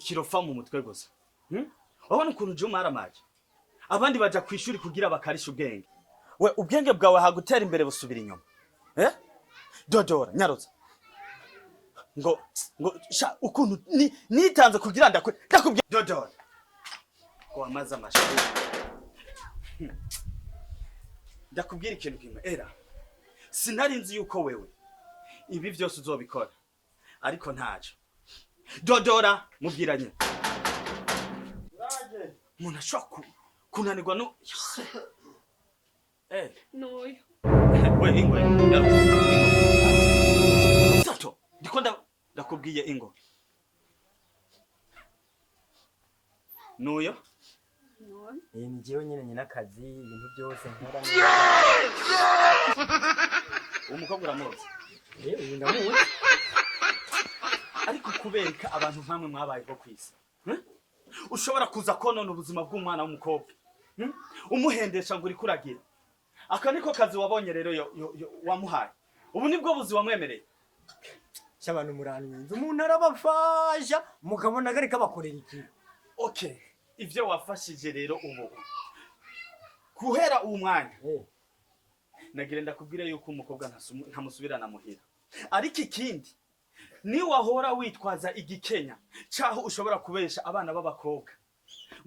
Ikirofa mu mutwe gusa. Wabona ukuntu uje umaramaje, abandi baja kw'ishuri kugira bakarisha ubwenge, we ubwenge bwawe hagutera imbere busubira inyuma. Eh, dodora, nyarutsa. Ngo sha ukuntu nitanze kugira ndakwe, ndakubwiye dodora ngo wamaze amashuri. Ndakubwira ikintu kimwe era, sinari nzi yuko wewe ibi byose uzobikora, ariko ntaco. Dodora, mubwiranye umuntu ashobora kunanirwa no N'uyu. We, ingo ingo, sato ndiko ndakubwiye ingo nuyo. N'uyu. Eh, ni jewe nyene nyina akazi, ibintu byose nkora. Uwo mukobwa uramuzi? Eh, uyu ndamuzi. Ariko kubereka abantu nkamwe mwabayeho ku isi, Ushobora kuza konona ubuzima bw'umwana w'umukobwa, Umuhendesha ngo uriko uragira aka niko kazi wabonye rero yo wamuhaye, ubu nibwo buzi wamwemereye. Cy'abantu muranwenza, umuntu arabafasha mukabona kari kabakorera iki? Okay, ivyo wafashije rero ubu guhera uwu mwanya, nagira ndakubwire yuko umukobwa ntamusubirana muhira. Ariko ikindi, ni wahora witwaza igikenya caho ushobora kubesha abana b'abakobwa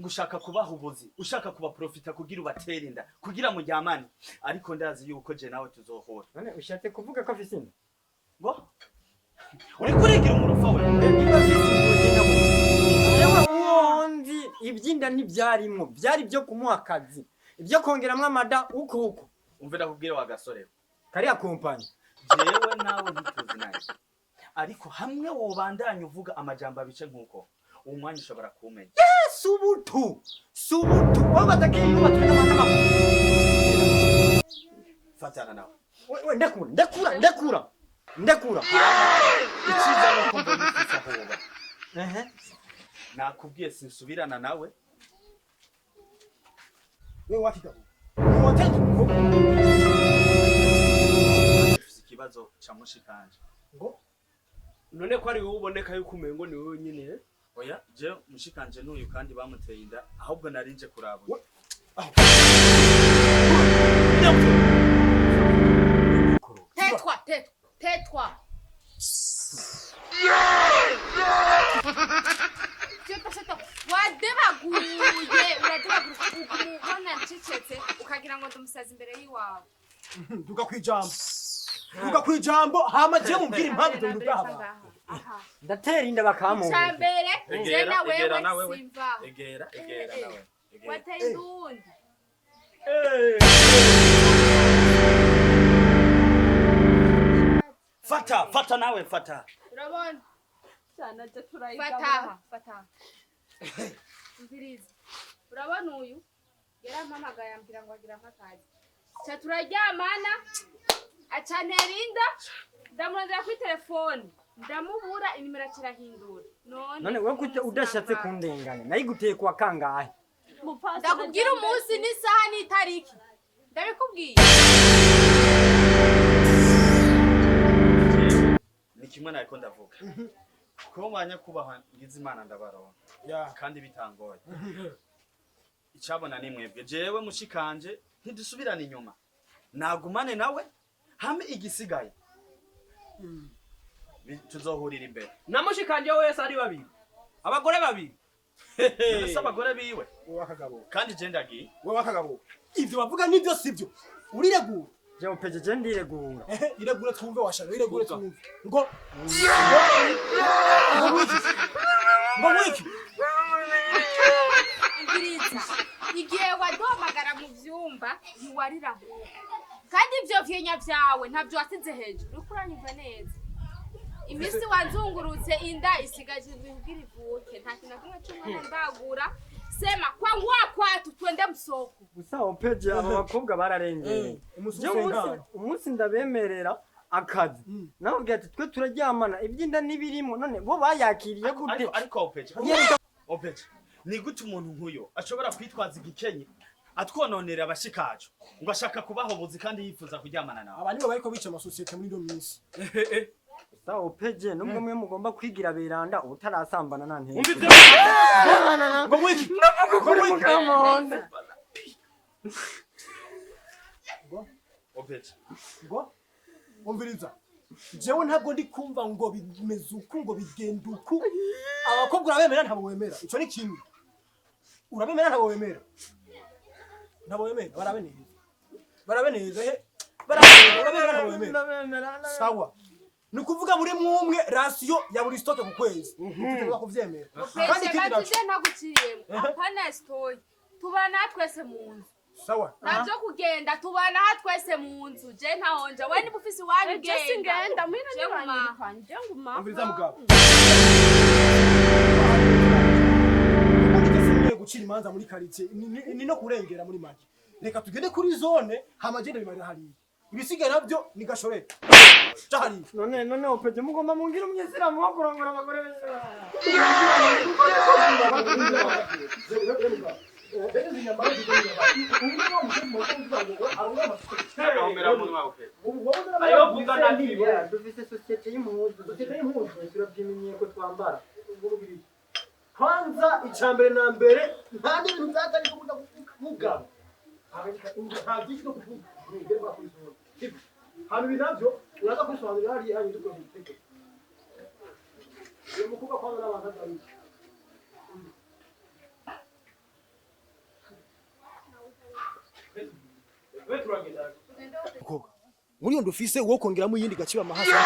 ngo ushaka kubaha ubuzi, ushaka kubaprofita kugira ubatere inda kugira muryamane, ariko ndazi yuko je nawe tuzohora. None ushatse kuvuga ko afise inda? Ngo uriko urigira umurofa we? Niba afise inda, ugenda mu yewe uwo nzi, iby'inda ntibyarimwo, byari byo kumuha akazi, ibyo kongeramwo amada uko uko. Umve ndakubwire wa gasore we. Kariya kompanyi. Jewe nawe ntituzinanye, ariko hamwe wobandanya uvuga amajambo abice nk'uko, uwo mwanya ushobora kumenya. Subutu subutu wabaza ko yubatswe n'abantu. Fatana nawe. We, ndekura, ndekura, ndekura, ndekura. Icyiza ni uko mbona ufise aho uba. Ehe. Nakubwiye sinsubirana nawe. Wewe wakigabo wateka umukobwa. Ufise ikibazo ca mushikanje. Ngo? None ko ari wowe uboneka yuko umengo ni wowe nyine, eh? Oya, je mushikanje n'uyu, kandi bamuteye inda, ahubwo narinje kuraba uyu. Tetwa, tetwa, tetwa. Seta, seta. Wadebaguye, uradebaguye, uguma ubona ncecetse ukagira ngo ndumusazi imbere y'iwawe. Duga kwijambo, duga kwijambo, hama je mubwira impamvu ibyo bintu byaba. Aha. Ndatera inda bakamuha. Icambere, je Egera, na egera na wewe wewe. simva. Egera, egera nawe, egera. Wateye indundi. Fata, fata nawe, fata. Urabona? Cyane aje turayigabura. Fataha, fataha. Umviriza. Urabona uyu? Yarampamagaye ambwira ngo agira nk'akazi. Ca turaryamana, acantera inda, ndamurondera kuri telefone, ndamubura, inimero acirahindura. None None wewe kuki udashatse kundenganya? Nayiguteye kuwa kangahe? Mupfasoni. Ndakubwira umunsi n'isaha n'itariki. Ndabikubwiye. Jewe ni kimwe nariko ndavuga ko banyakubahwa ngize Imana ndabaronka kandi bitangoye. Icabona ni mwebwe, jewe mushikanje ntidusubirane inyuma, nagumane nawe hamwe igisigaye tuzohurira imbere. Na mushikanje wese ari babiri, abagore babiri. Ese abagore biwe? Wewe wakagabo. Kandi je ndagiye. Wewe wakagabo, ivyo bavuga nivyo sivyo? Uriregura? Jewe peje, je ndiregura. Ehe, iregure twumve, washaka iregure twumve. Ngo wiki, ngo wiki. Umviriza. Igihe waduhamagara mu vyumba ntiwarira, kandi ivyo vyenya vyawe ntabyo wasize hejuru. Uriko uranyumva neza? Iminsi wanzungurutse inda isigaje indwi kugira ivuke, nta kintu na kimwe c'umwana ndagura. Sema kwa kwatu, twende msoko. Gusa opeje, aba bakobwa bararengeye. Umunsi Je umunsi usengana. Umunsi ndabemerera akazi, nababwira ati twe turaryamana, iby'inda n'ibirimo, none bo bayakiriye gute? Ariko opeje, opeje, ni gute umuntu nk'uyo ashobora kwitwaza igikenye atwononera abashikacu ngo ashaka kubaha ubuzi kandi yifuza kuryamana nawe? Aba nibo bariko bica amasosiyete muri ino minsi. Sawa opeje, nubwo mwe mugomba kwigira beranda, utarasambana nta ntege. Umva ivyo ngo mwiki ngo mwiki. Mukamonde. Opeje. Ngo umviriza, jewe ntabwo ndi kumva ngo bimeze uku, ngo bigenda uku. Abakobwa urabemera, ntabwo wemera? Ico ni kimwe. Urabemera, ntabwo wemera? Ntabwo wemera. Barabe neza, barabe neza, he, barabe neza. Urabemera, ntabwo wemera? Sawa, ni ukuvuga muri mwumwe ration ya buri stock ku kwezi tutegeka kuvyemera. Kandi Opeje, ikindi naco batuje, ntaguciriyemo, apana story, tubana twese mu nzu. Sawa. Ntabyo kugenda, tubana twese mu nzu. Je ntahonja, we niba ufise iwanyu Je singenda muhira. Je nguma. Ntibanyirukanye, je nguma. Umviriza mugabo, ubundi jye singiye gucira imanza muri quartier, ni no kurengera muri make. Reka tugende kuri zone, hama genda bimarira hariya, ibisigaye nabyo ni gashorere ca hariya. None opeje, mugomba mungire umwisilamu wo kurongora abagore benshi? Agahomera munwa, opeje. Ayo vuga na Dufise société y'impuzu, société y'impuzu turabyimenye ko twambara. Kwanza icya mbere na mbere, nta n'ibintu byatari kuvuga kuvuga, nta byinshi byo kuvuga. Nigera kuri zone hano, ibi nabyo uraza kubisobanurira hariya hanyuma dukoresheje itegeko. Uyu mukobwa kwanza n'abantu azabizi. We turagenda. Mukobwa, muri iyo ndufise wo kongeramo iyindi gaciba amahasa.